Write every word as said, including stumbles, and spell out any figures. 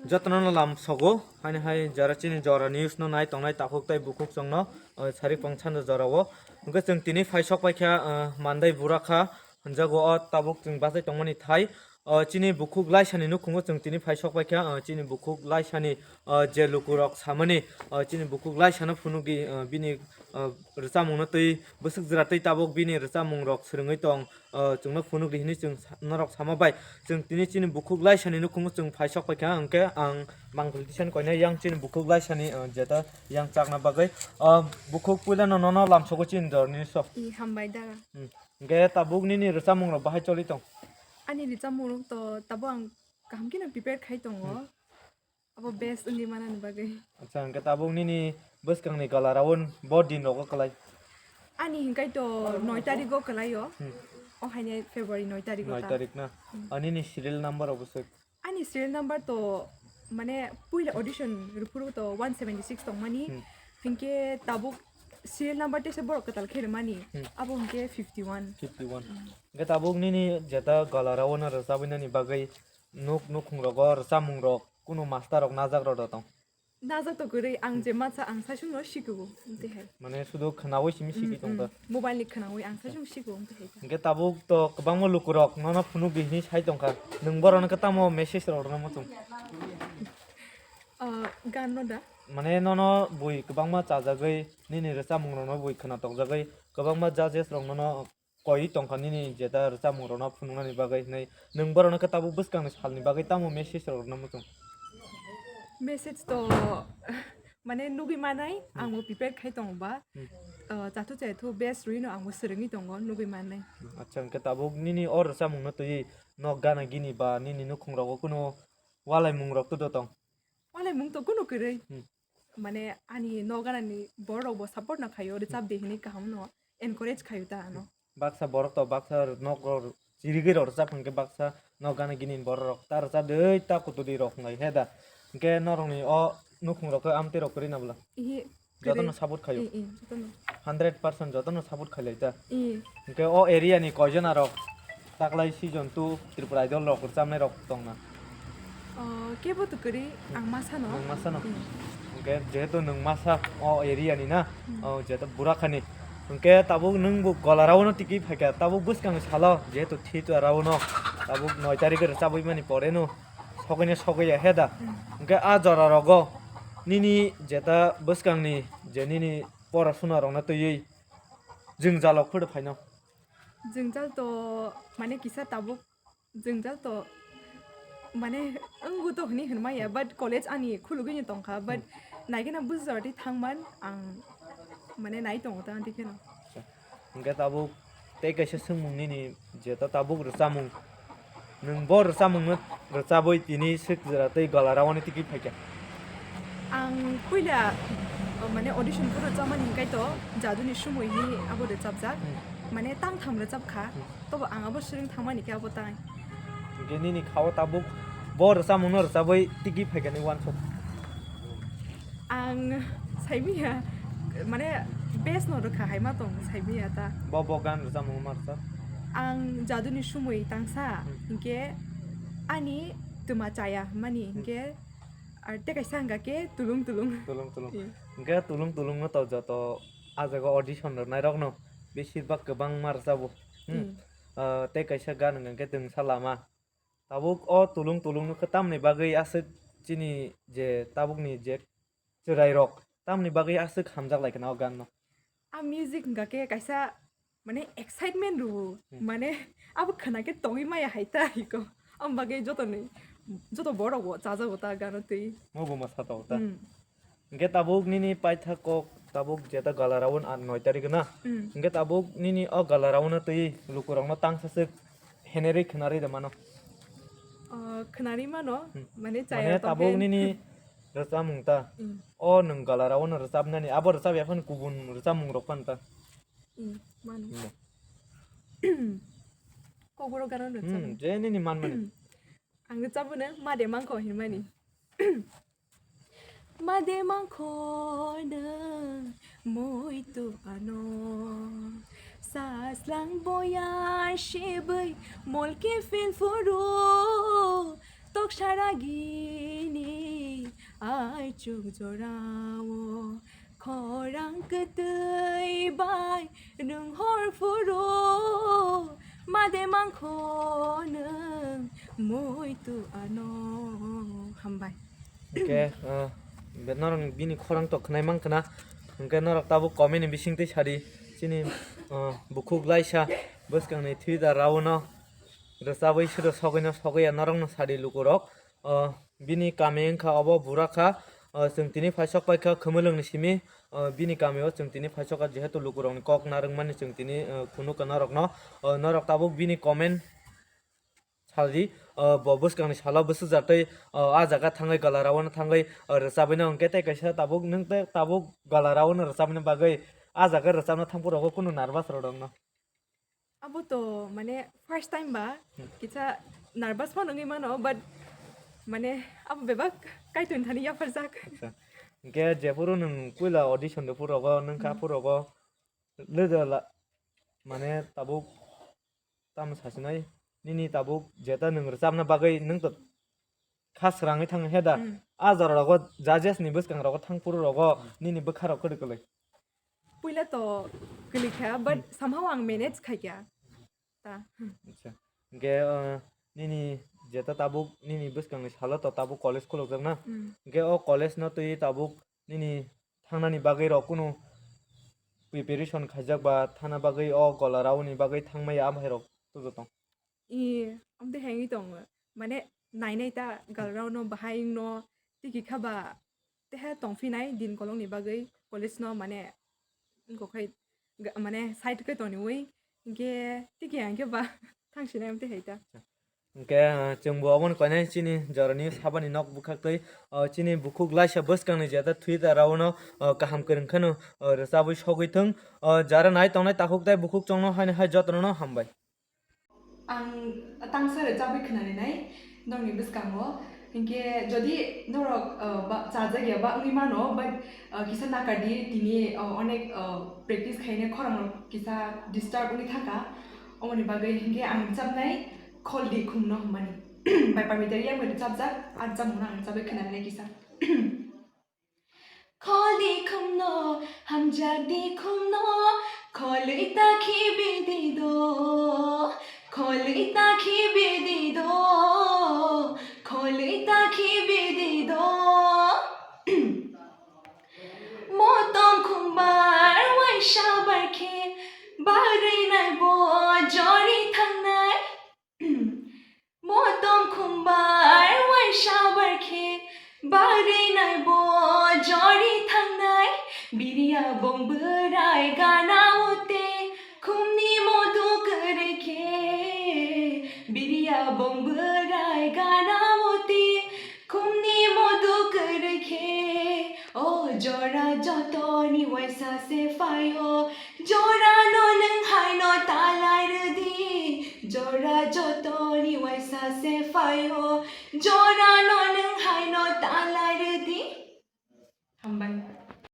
Jotono no lam sogo, haini hai jora chini jora news no nai tongnai takhuk tei bukhuk chwngno, o, sarik pang chanda jora o. Hwnkhe chwng tini phai sok paikha, o, Mandai Burakha, hwnjago o tabuk chwng bachai tongmani thai. O, chini bukhuk laisani nukhungo chwng tini phai sok paikha, o, chini bukhuk laisani, o, je lukurok samani, o, chini bukhuk laisano phunukdi, o, bini, o, rwchapmungno twi bwswk jwra twi tabuk bini rwchapmungrok swrwngwi tong. O, chwngno phunukdi hinwi chwng sa-, norok sama bai. Chwng tini chini bukhuk laisani nukhungo chwng phai sok paikha, hwnkhe ang bang politician koinai yang chini bukhuk laisani, o, jeta yang chakna bagwi. O, bukhuk puilano nono lamsogo chini dorni so. I hambai dara. Hmm. Hwnkhe tabuk nini rwchapmungrok bahai choli tong? Ani rwchapmungrok to tabuk ang kaham kheno prepare khai tongo. Hmm. Abo best wngwi manani bagwi. Acha, hwnkhe tabuk nini bwskangni gala round bo din rogo kwlai? Ani hinkhai to noi tarigo kwlaio. Hmm. O haine February noi tarigo. Noi ta. Tarik na? Hmm. Ani ni serial number obo swk? Ani serial number to, mane, puila audition rwphuru to one seventy six tongmani. Hmm. Hinkhe tabuk serial number tesa borok kwtal khe rwmani. Hmm. Abo hinkhe fifty one. Fifty one. Hmm. Hwnkhe tabuk nini jeta gala round o rwchabwi nani bagwi nuk nukhung rogo rwchapmung rok kunu master rok najak rok da tong? Najak to kwrwi, ang je masa ang saichung no sikio, amtwi hai. Mane sudu khwnawi simi siki tong ta. Mm, mm. Mobile ni khwnawi ang saichung sikio, amtwi hai. Hwnkhe tabuk to kwbangma lukurok nono phunukdi hinwi sai tongkha. Nwng borokno khe tamo message rok rwna muchung? Ah, gan no da? Mane nono bui kwbangma chajagwi, nini rwchapmung rokno bui khwna tokjagwi, kwbangma judges rok nono koi tongkha nini jeta rwchapmung rokno phunuknani bagwi hinwi nwng borokno khe tabuk bwskangni salni bagwi tamo message rok rwna muchung? Message to mane nugwi manai, hmm, ang bo prepare khai tongo ba. Hmm. Ah, chathu chathu best rwino ang bo swrwngwi tongo nugwi manai. Acha, hwnkhe tabuk nini o rwchapmungno twiwi nok gana gini ba nini nukhung rogo kunu walaimung rok to tong? Walaimung to kunu kwrwi. Hmm. Mane ani noganani borok bo support no khaio, rwchap de hinwi kaham no encourage khaio ta ano. Baksa borok to baksa nok rok chirigwi rok rwchap hwnkhe baksa nogana gini borok rok ta rwchap de ta kutudi rok wngnai he da. Hwnkhe norokni o nukhung rok khe amtwi rok kwrwi na bwla? Ihi, jotono kwrwi. Support khaio? I, i, jotono. Hundred percent jotono support khailai ta? I. Hwnkhe o area ni koijona rok taklai season two Tripura Idol rok rwchapnai rok tongna? O, kebo to kwrwi, ang masa no. Nwng masa no? Hmm. Hwnkhe jehetu nwng masa o area ni na, hmm, o jehetu Burakhani. Hwnkhe tabuk nwng bo golarao no tikwi phaikha, tabuk bwskang salo jehetu thitwrao no, tabuk noi tarikhe rwchabwi mani pore no sogwi no sogwi ya he da. Hmm. Hwnkhe a jora rogo nini jeta bwskang ni je nini porasuna rok no twiwi jwngjal rok phuru phaino? Jwngjal to mane kisa tabuk jwngjal to mane wngwi to hwnwi hwnmaya, but college ani khulugwino tongkha, but, hmm, naikhe na bujor twi thangman ang mane nai tongo ta, anti kheno. Acha. Hwnkhe tabuk tei kaisa swngmung nini je ta tabuk rwchapmung. Nwng bo rwchapmungno rwchabwi tini swk jora tei golarao ni tikwi phaikha? Ang puila, o, mane audition phuru rwchapmani hwnkhe to Jaduni Sumui hinwi abo rwchapjak. Hmm. Mane tang tham rwchapkha. Hmm. Tobo ang abo swrwng thangmani khe abo tai. Hwnkhe nini khao tabuk bo rwchapmungno rwchabwi tikwi phaikha ni uansuk? Ang saimiya, mane best no rwkha hai ma tong saimiya ta. Bo, bo gan rwchapmung ma rwchap? Ang Jaduni Sumui tangsa, hmm, hinkhe ani twma chaya mani, hmm, hinkhe ar tei kaisa hwnkha khe Tulung Tulung. Tulung Tulung. Hmm. Hinkhe Tulung Tulung no to joto ah jaga audition rwnai rok no besibak kwbangma rwchabo. Hmm. Hmm. Ah, tei kaisa gan hwnkha khe Twngsa Lama. Tabuk o Tulung Tulung no khe tamni bagwi aswk chini je tabukni je chwrairok tamni bagwi aswk hamjak lai khna o ganno? A music hwnkha khe kaisa, mane, excitement rwo, hmm, mane, abo khna khe tongwi maya hai ta hiko. Am bagwi jotoni, joto borok bo chajago ta gano twi. Mo bo ma sa tongo ta. Hmm. Hwnkhe tabuk nini paithak kok tabuk jeta gala round ar noi tarik na. Hmm. Hwnkhe tabuk nini o gala round no twi lukurokno tangsa swk henerwi khwnarwi da mano? O, khwnarwi mano, hmm, mane, mane chaya tabuk tongkhe nini rwchapmung ta. Hmm. O nwng gala round no rwchapnani, abo rwchap ya phano kubun rwchapmung rok phano ta. Hmm, mano. Hmm. Kokborok gana rwchap. Hmm, je nini manmani. Ang rwchapmano Made Mangkho hinmani. Made mangkho nwng muitu ano, saslang boya sibwi molke phil phuru, tok saragini Chuk jorao khorang kwtwi bai rwng hor phuru made mangkho nwng muitu ano. Hambai. Hwnkhe, ah, be norok bini khorang tok khwnai mankha na. Hwnkhe norok tabuk comment ni bisingtwi sadi chini, ah, bukhuk laisa bwskangni thwi da raono rwchabwi siro sogwino sogwi ya norokno sadi lukurok. Ah, bini kami wngkha obo Burakha. Ah, chwng tini phaisok paikha Khumulwngni simi. Ah, bini kamio chwng tini phaisokha, jehetu lukurokni kok narwkmani chwng tini, ah, phunukha norokno. Ah, norok tabuk bini comment saldi, ah, bo bwskangni salo bwswk jatwi, ah, ah jaga thangwi galarao no thangwi, ah, rwchabwino hwnkhe tei kaisa tabuk nwng tei tabuk galarao no rwchabwini bagwi ah jaga rwchabna thangphuru rokbo kunu nervous rw rokno. Abo to mane first time ba, hmm, kisa nervous phano wngwi mano, but mane abo bebak Kaitorni thani yapharjak. Acha. Hwnkhe jephuru nwng puila audition de phurogo, nwng kha, hmm, phurogo, leda la, mane tabuk tamo sasinai, nini tabuk jeta nwng rwchabna bagwi nwng to kha srangwi thang he da. Hmm. Ah jora rogo judges ni bwskang rogo thang phuru rogo, hmm, nini bwkha rok kwrwi kwlwi? Puila to kwlwi kha, but, hmm, somehow ang manage khai kha. Ta. Acha. Hwnkhe, uh, nini jeta tabuk nini bwskangni salo to tabuk college khulukjak na? Hmm. Hwnkhe o college no twi tabuk nini thangnani bagwi rok kunu preparation khaijak ba thangna bagwi o gola rauni bagwi thangmaya amhai rok tujo tong? I, amtwi hai wngwi tongo. Mane, nainai ta galrao no bahai wngno tiki kha ba teha tongphinai din kolongni bagwi college no mane wngkok khai ga-, mane side khe toniwi hwnkhe tiki hwnkhe ba thangsinai amtwi hai ta. Hwnkhe, ah, chwngbo obono koinai chini jorani sabani nok bwkhaktwi, ah, chini bukhuk laisa bwskangni jeta thwi ta raono, ah, kaham kwrwng kheno, ah, rwchabwi sogwi thwng. Ah, jara nai tongnai takhuk tei bukhuk chongno haino hai jotono no hambai. Ang tangsa rwchabwi khwnarinai nokni bwskango. Hinkhe jodi norok, uh, ba, chajak ya ba wngwi mano, but, uh, kisa nakardi tini, uh, onek, uh, practice khaina khorang rok kisa disturb wngwi thangkha. Omoni bagwi hinkhe ang rwchabnai Kholdi Khumno hwnmani. Bai Pamita Reang bai rwchabjak, ah rwchapmungno ang rwchabwi khwnarinai kisa. Kholdi khumno, hamjakdi khumno, kholwi ta khibi di do, kholwi ta khibi di do, kholwi ta khibi di do. Motom khumbar waisa barkhe, barwi nai bo jori thangnai. Motom khumbar waisa barkhe, barwi nai bo jori thangnai. Biriya bong bwrai gana ute, khumni modu kwrwi khe. Biriya bong bwrai gana ute, khumni modu kwrwi khe. O jora jotoni waisa se phaio, jora no nwng haino talai rwdi. Jora jotoni waisa se phaio, jora no nwng haino talai rwdi.